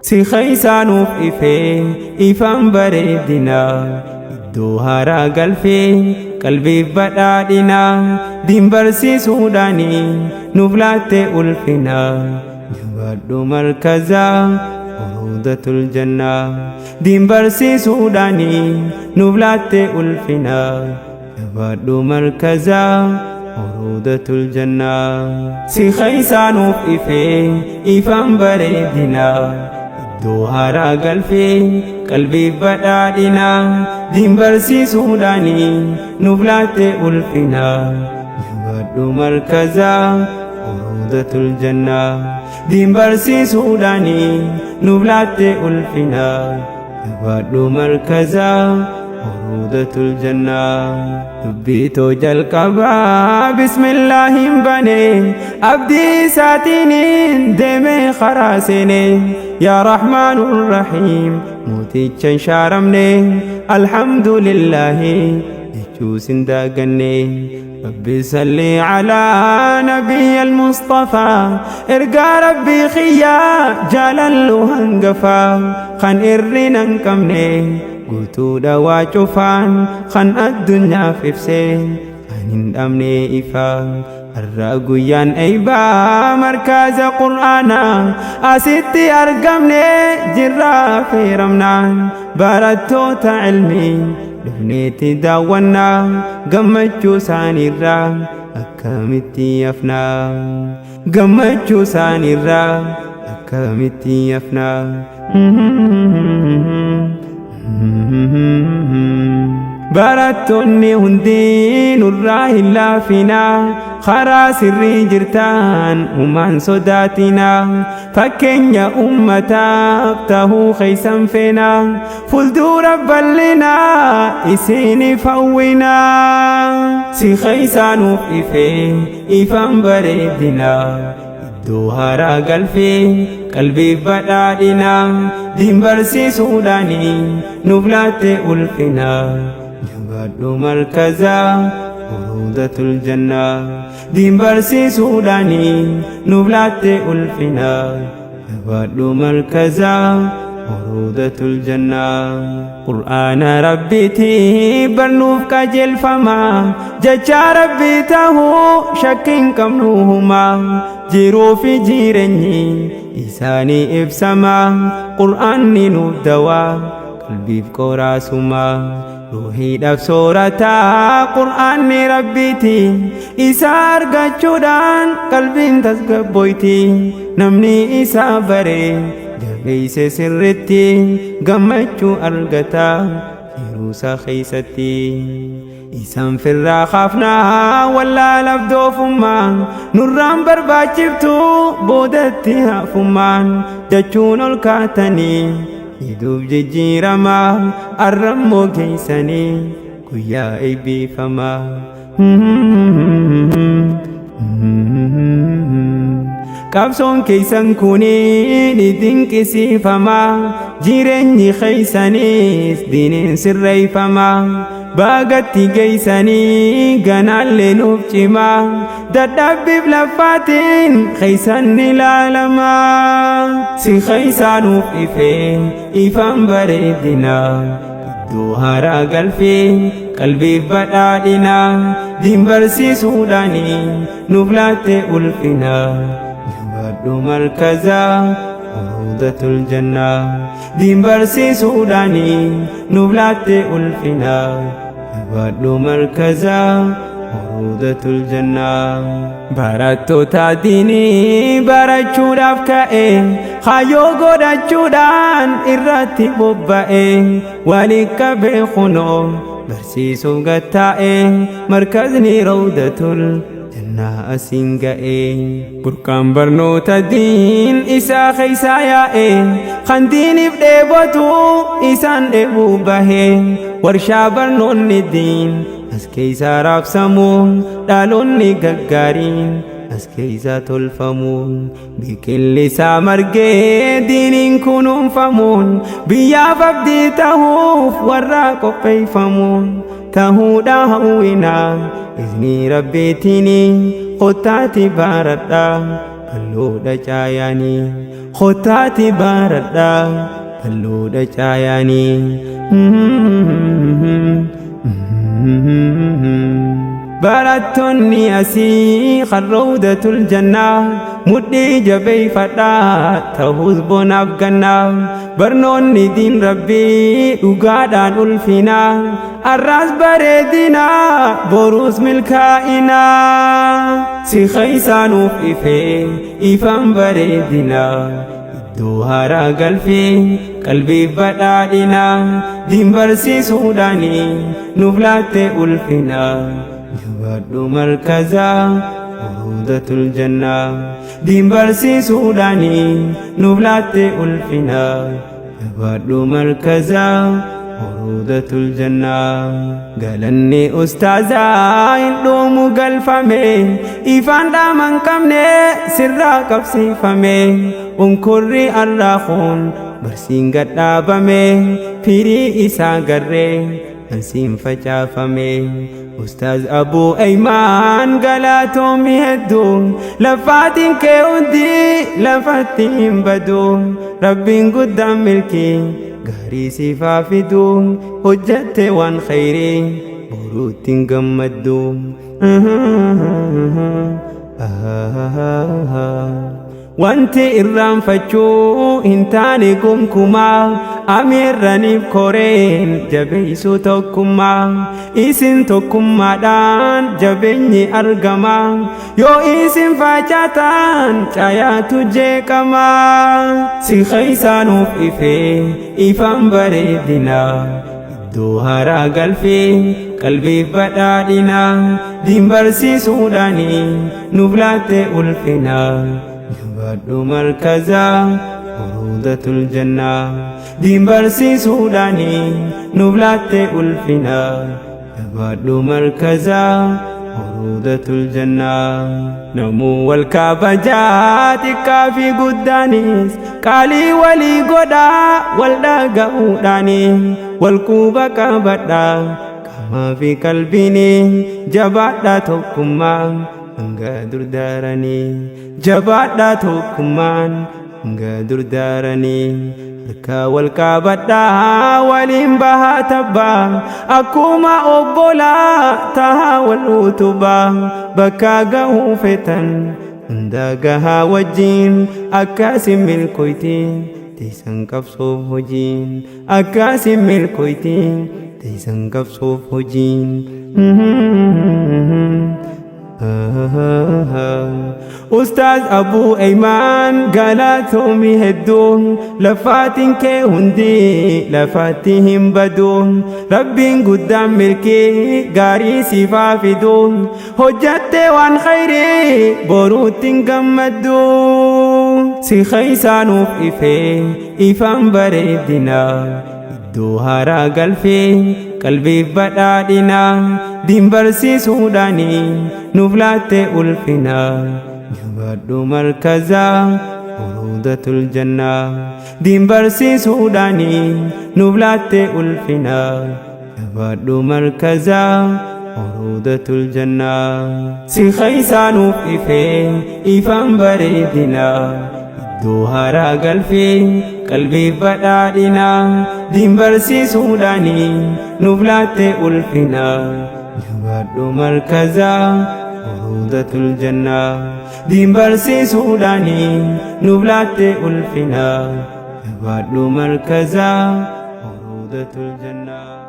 Si keessaa nuuf ifee ifaan bareedina iddoo haaraa galfee qalbiif badhaadhina diin barsiisuudhaani nuuf laatte ulfina jabaadhu markazaa Rawdatul jannaa diin barsiisuudhaani nuuf laatte ulfina jabaadhu markazaa Rawdatul jannaa si keessaa nuuf ifee ifaan bareedina iddoo haaraa galfee qalbiif badhaadhina diin barsiisuudhaani nuuf laatte ulfina jabaadhu markazaa Rawdatul jannaa diin barsiisuudhaani nuuf laatte ulfina jabaadhu markazaa Rawdatul jannaa dubbiitoo jalqabaa bismillaahin bane abdii isaatiinin deemee karaa seene yaa rahmaanur rahiim mooticha hin shaaramne alhamdulillaahi jechuu sin daaganne rabbi salli alaa nabiyya almustafaa ergaa rabbii kiyyaa jaalallu hangafaa kan irrina hin qabne guutuudha waa cufaan kan addunyaaf ibse kan hin dhabne ifaa har'a guyyaan eeybaa markaza qur'aanaa asitti argamne jirraa feeramnaan barattoota ilmii dhufneetti daawwannaa gammachuu isaaniirraa akkamitti hafnaa gammachuu isaaniirraa akkamitti hafnaa. Barattoonni hundi nurraa hin laafinaa karaa sirrii jirtaan humaan sodaatinaa fakkeenya ummataaf tahuu keeysan feenaa fuuldura bal'inaa isiniif hawwinaa si keessaa nuuf ifee ifaan bareedinaa iddoo haaraa galfee qalbiif badhaadhina diin barsiisuudhaani nuuf laatte ulfina jabaadhu markazaa Rawdatul jannaa diin barsiisuudhaani nuuf laatte ulfina jabaadhu markazaa Rawdatul jannaa Qur'aana rabbiiti barnuuf qajeelfama jecha rabbii tahuu shakkiin qabnu huma jiruu fi jireenyi isaanii ibsama Qur'aanni nuuf dawaa qalbiif qoraasuma ruuhiidhaaf soorata Qur'aanni rabbiiti isa argachuudhaan qalbiin tasgabboyti namni isa bare jabeeyse sirritti gammachuu argata jiruusaa keeysatti isaan firraa kaafnaa wallaalaaf doofummaa nurraan barbaachiftu boodatti hafummaan jechuun ol kaatanii fiduuf jijjiiramaa arrammoo geeysanii guyyaa eebbifamaa. Qabsoon keessan kuni ni dinqisiifama jireenyi keessanis diiniin sirreeffama baagatti geessanii ganaallee nuuf cima dadhabbiif laffaatiin keessan ni laalama si keessaa nuuf ifee ifaan bareedina iddoo haaraa galfee qalbiif badhaadhina diin barsiisuudhaani nuuf laatte ulfina jabaadhu markazaa Rawdatul jannaa diin barsiisuudhaani nuuf laatte ulfina jabaadhu markazaa Rawdatul jannaa barattoota diinii barachuudhaaf ka'e kaayyoo godhachuudhaan irratti bobba'e waliin qabee kunoo barsiisuuf gattaa'e markazni rawdatul jannaa asiin ga'e burqaan barnoota diin isaa keessaa yaa'e kan diiniif dheebotu isaan dheebuu bahe warshaa barnoonni diin as keessaa raabsamu dhaloonni gaggaariin as keessaa tolfamu biqilli isaa margee diiniin kunuunfamuun biyyaaf abdii ta'uuf warra qopheeffamuun. Tahuudha hawwina iznii rabbiitiin kottaati baradha balloodha caayaanii kottaati baradha balloodha caayaanii. Barattoonni asii harroowdatul jannaa mudhii jabeeffadhaa ta'us bonaaf gannaa barnoonni diin rabbii dhugaadhaan ulfinaa arraas bareedinaa boruus milkaa'inaa si keeysaanuuf ifee ifaan bareedinaa iddoo haaraa galfee qalbiif badhaadhinaa diin barsiisuudhaanii nuuf laatte ulfinaa jabaadhu markazaa uruudatul jannaa diin barsiisuudhaanii nuuf laatte ulfinaa jabaadhu markazaa uruudatul jannaa galanni ustaazaa hin dhumu galfame ifaan dhaaman qabne sirraa qabsiifame unkurri arraakuun barsiin gadhaabame firii isaa garree ansiin facaafame ustaaz abuu aymaan galatoomi hedduu lafaatiin kee hundi lafatti hin badu rabbiin guddaan milkii gaarii siifaa fidu hojjatte waan khayrii boruutti hin gammaddu. Wanti irraanfachuu hin taane gonkumaa ameerraniif koreen jabeessuu tokkummaa isin tokkummaadhaan jabeenyi argama yoo isin facaatan caayaatu jeeqama si keessaanuuf ifee ifaan bareedinaa iddoo haaraa galfee qalbiif badhaadhinaa diin barsiisuudhaanii nuuf laatte ulfinaa jabaadhu markazaa uruudatul jannaa diin barsiisuudhaanii nuuf laatte ulfinaa jabaadhu markazaa uruudatul jannaa namuu wal kabajaa xiqqaa fi guddaanis qaalii walii godhaa wal dhaga'uudhaanii wal quba qabadhaa qaamaa fi qalbiini jabaadhaa tokkummaa hanga durdaaranii jabaadhaa tokkummaan hanga durdaaranii harka wal qabadhaa waliin bahaa tabbaa akkuma obbolaa tahaa wal utubaa bakka gahuu feetan hunda gahaa wajjin akkasin milkoytiin teessan qabsoof hojiin akkasin milkoytiin teessan qabsoof hojiin. Ustaaz Abuu Aymaan galatoomi hedduu lafaatiin kee hundi lafatti hin badu rabbiin guddaan milkii gaarii siifaa fidu hojjatte waan khayrii boruutti hin gammaddu si keessaanuuf ifee ifaan bareedinaa iddoo haaraa galfee qalbiif badhaadhinaa diin barsiisuudhaanii nuuf laatte ulfinaa jabaadhu markazaa uruudatul jannaa diin barsiisuudhaanii nuuf laatte ulfinaa jabaadhu markazaa uruudatul jannaa si keessaanuuf ifee ifaan bareedinaa iddoo haaraa galfee qalbiif badhaadhinaa diin barsiisuudhaanii nuuf laatte ulfinaa jabaadhu markazaa uruudatul jannaa diin barsiisuudhaanii nuuf laatte ulfinaa jabaadhu markazaa uruudatul jannaa.